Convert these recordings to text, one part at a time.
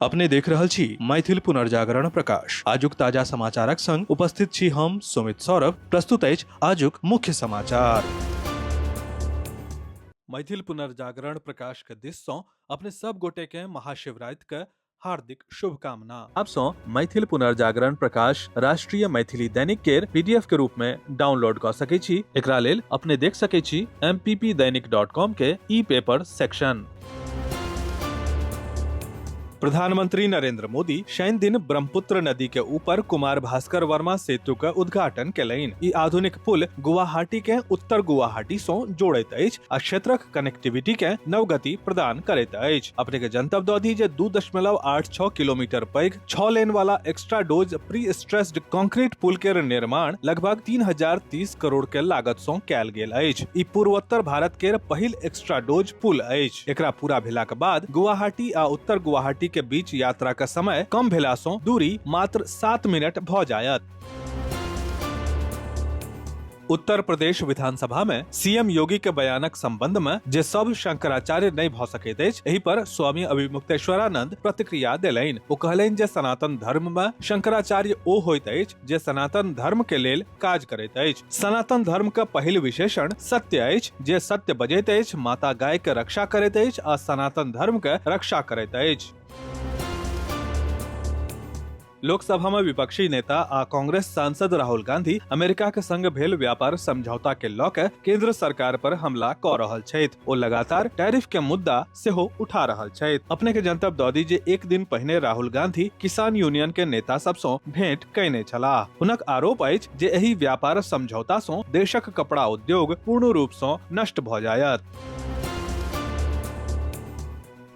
अपने देख रहल छी मैथिल पुनर्जागरण प्रकाश। आजुक ताजा समाचारक संग उपस्थित छी हम सुमित सौरभ। प्रस्तुत अछि आजुक मुख्य समाचार। मैथिल पुनर्जागरण प्रकाश के दिस सँ अपने सब गोटे के महाशिवरात्रि के हार्दिक शुभकामना। आप सँ मैथिल पुनर्जागरण प्रकाश राष्ट्रीय मैथिली दैनिक केर पीडीएफ के रूप में डाउनलोड कऽ सकै छी। एकरा लेल अपने देख सकै छी mppdainik.com के ई पेपर सेक्शन। प्रधानमंत्री नरेंद्र मोदी शनि दिन ब्रह्मपुत्र नदी के ऊपर कुमार भास्कर वर्मा सेतु के उद्घाटन केलनि। ई आधुनिक पुल गुवाहाटी के उत्तर गुवाहाटी सँ जोड़ैत अछि आ क्षेत्रक कनेक्टिविटी के नव गति प्रदान करैत अछि। अपने के जनतब दऽ दी जे 2.86 किलोमीटर पैघ 6 लेन वाला extra dose pre stressed concrete पुल के निर्माण लगभग 3030 करोड़ के लागत सँ कयल गेल अछि। ई पूर्वोत्तर भारत के पहिल एक्स्ट्रा डोज पुल अछि। एकरा पूरा भेलाक बाद गुवाहाटी आ उत्तर गुवाहाटी के बीच यात्रा के समय कम भेला सँ दूरी मात्र 7 मिनट भ जायत। उत्तर प्रदेश विधानसभा में सीएम योगी के बयानक संबंध में जे सब शंकराचार्य नहीं भ सकैत अछि, एहि पर स्वामी अभिमुक्तेश्वरानंद प्रतिक्रिया देलनि। ओ कहलनि जे सनातन धर्म में शंकराचार्य ओ होइत अछि जे सनातन धर्म के लेल काज करैत अछि। सनातन धर्म के पहिल विशेषण सत्य अछि, जे सत्य बजैत अछि, माता गाय के रक्षा करैत अछि आ सनातन धर्म के रक्षा करैत अछि। लोकसभा में विपक्षी नेता आ कांग्रेस सांसद राहुल गांधी अमेरिका के संग भेल व्यापार समझौता के लऽ के केंद्र सरकार पर हमला कऽ रहल छथि। ओ लगातार टैरिफ के मुद्दा सेहो उठा रहल छथि। अपने के जनतब दऽ दी जे एक दिन पहिने राहुल गांधी किसान यूनियन के नेता सब सँ भेंट कयने छलाह। हुनक आरोप अछि जे एहि व्यापार समझौता सँ देशक कपड़ा उद्योग पूर्ण रूप सँ नष्ट भऽ जायत।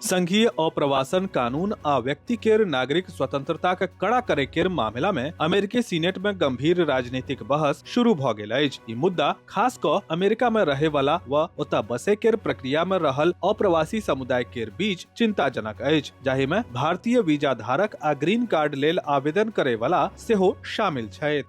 संघीय अप्रवासन कानून आ व्यक्ति केर नागरिक स्वतंत्रता के कड़ा करे केर मामला में अमेरिकी सीनेट में गंभीर राजनीतिक बहस शुरू भ गेल अछि। ई मुद्दा खास क अमेरिका में रहे वाला व ओतऽ बसे केर प्रक्रिया में रहल अप्रवासी समुदाय केर बीच चिंताजनक अछि, जाहि में भारतीय वीजा धारक आ ग्रीन कार्ड लेल आवेदन करे वाला सेहो शामिल छथि।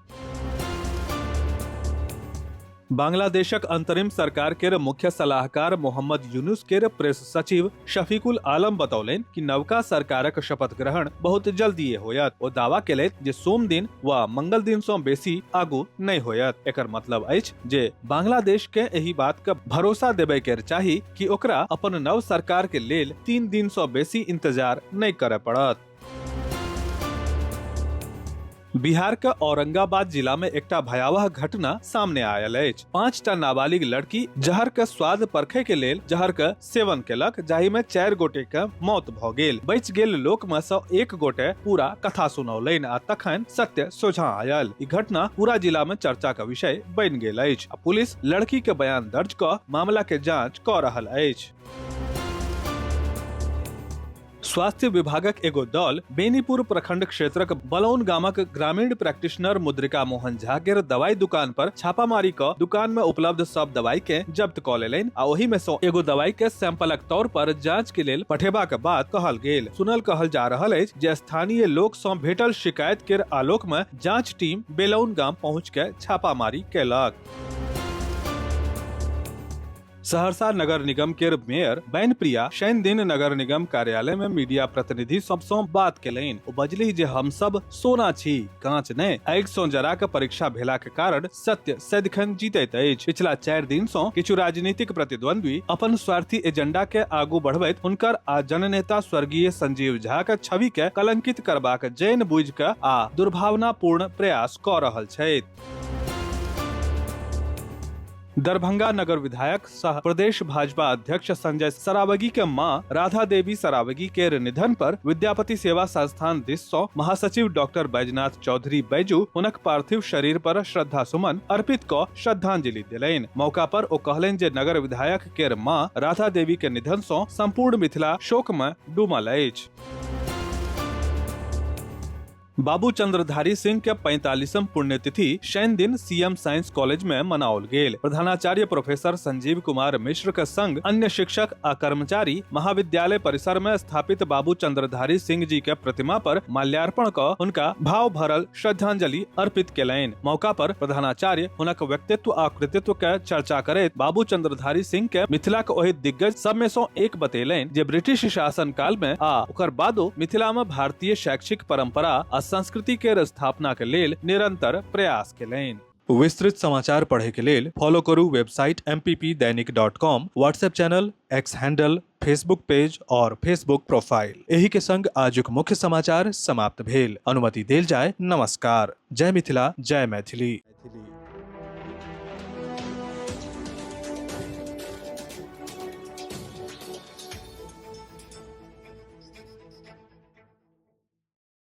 बांग्लादेशक अंतरिम सरकार केर मुख्य सलाहकार मोहम्मद यूनुस केर प्रेस सचिव शफीकुल आलम बतौलनि कि नवका सरकारक शपथ ग्रहण बहुत जल्दिए होयत। ओ दावा केलथि जे सोम दिन वा मंगल दिन सँ बेसी आगू नहि होयत। एकर मतलब अछि जे बांग्लादेश के एहि बात के भरोसा देबय केर चाही कि ओकरा अपन नव सरकार के लेल 3 दिन सँ बेसी इंतजार नहि करय पड़त। बिहार के औरंगाबाद जिला में एकटा भयावह घटना सामने आयल अछि। 5टा नाबालिग लड़की जहर के स्वाद परखे के लेल जहर के सेवन केलक, जाहि में 4 गोटे के मौत भ गेल। बचि गेल लोक में सँ एक गोटे पूरा कथा सुनौलनि आ तखन सत्य सोझां आयल। ई घटना पूरा जिला में चर्चा के विषय बनि गेल अछि आ पुलिस लड़की के बयान दर्ज क मामला के जांच क रहल अछि। स्वास्थ्य विभागक एगो दल बेनीपुर प्रखंड क्षेत्रक बलौन गामक ग्रामीण प्रैक्टिशनर मुद्रिका मोहन झा केर दवाई दुकान पर छापामारी क दुकान में उपलब्ध सब दवाई के जब्त क लेलनि आ ओहि में सँ एगो दवाई के सैंपलक तौर पर जांच के लेल पठेबाक बात कहल गेल। सुनल कहल जा रहल अछि जे स्थानीय लोक सँ भेटल शिकायत केर आलोक में जांच टीम बेलौन गाम पहुंच के छापामारी केलक। सहरसा नगर निगम केर मेयर बैन प्रिया शनि दिन नगर निगम कार्यालय में मीडिया प्रतिनिधि सब सँ बात केलनि। ओ बजलीह जे हम सब सोना छी, कांच नहि। आगि सँ जरा के परीक्षा भेला के कारण सत्य सदिखन जीतैत अछि। पिछला 4 दिन सँ किछु राजनीतिक प्रतिद्वंद्वी अपन स्वार्थी एजेंडा के आगू बढ़बैत हुनकर आ जननेता स्वर्गीय संजीव झा के छवि के कलंकित करबाक जैन बुझि के आ दुर्भावनापूर्ण प्रयास कऽ रहल छथि। दरभंगा नगर विधायक सह प्रदेश भाजपा अध्यक्ष संजय सरावगी के मां राधा देवी सरावगी के निधन पर विद्यापति सेवा संस्थान दिस सँ महासचिव डॉक्टर बैजनाथ चौधरी बैजू हुनक पार्थिव शरीर पर श्रद्धा सुमन अर्पित क श्रद्धांजलि देलनि। मौका पर ओ कहलनि जे नगर विधायक केर मां राधा देवी के निधन सँ संपूर्ण मिथिला शोक में डूबल अछि। बाबू चंद्रधारी सिंह के 45म पुण्यतिथि शनि दिन सीएम साइंस कॉलेज में मनाओल गेल। प्रधानाचार्य प्रोफेसर संजीव कुमार मिश्र के संग अन्य शिक्षक आ कर्मचारी महाविद्यालय परिसर में स्थापित बाबू चंद्रधारी सिंह जी के प्रतिमा पर माल्यार्पण क हुनका भाव भरल श्रद्धांजलि अर्पित केलनि। मौका पर प्रधानाचार्य हुनक व्यक्तित्व आ कृतित्व के चर्चा करैत बाबू चंद्रधारी सिंह के मिथिला के ओहि दिग्गज सब में सौ एक बतेलनि जे ब्रिटिश शासन काल में आ ओकर बादो मिथिला में भारतीय शैक्षिक परंपरा आ संस्कृति के स्थापना के लेल निरंतर प्रयास केलनि। विस्तृत समाचार पढ़े के लेल फॉलो करू website mppdainik.com, WhatsApp channel, X handle, Facebook page और फेसबुक प्रोफाइल। एही के संग आजुक मुख्य समाचार समाप्त भेल। अनुमति देल जाय। नमस्कार। जय मिथिला, जय मैथिली।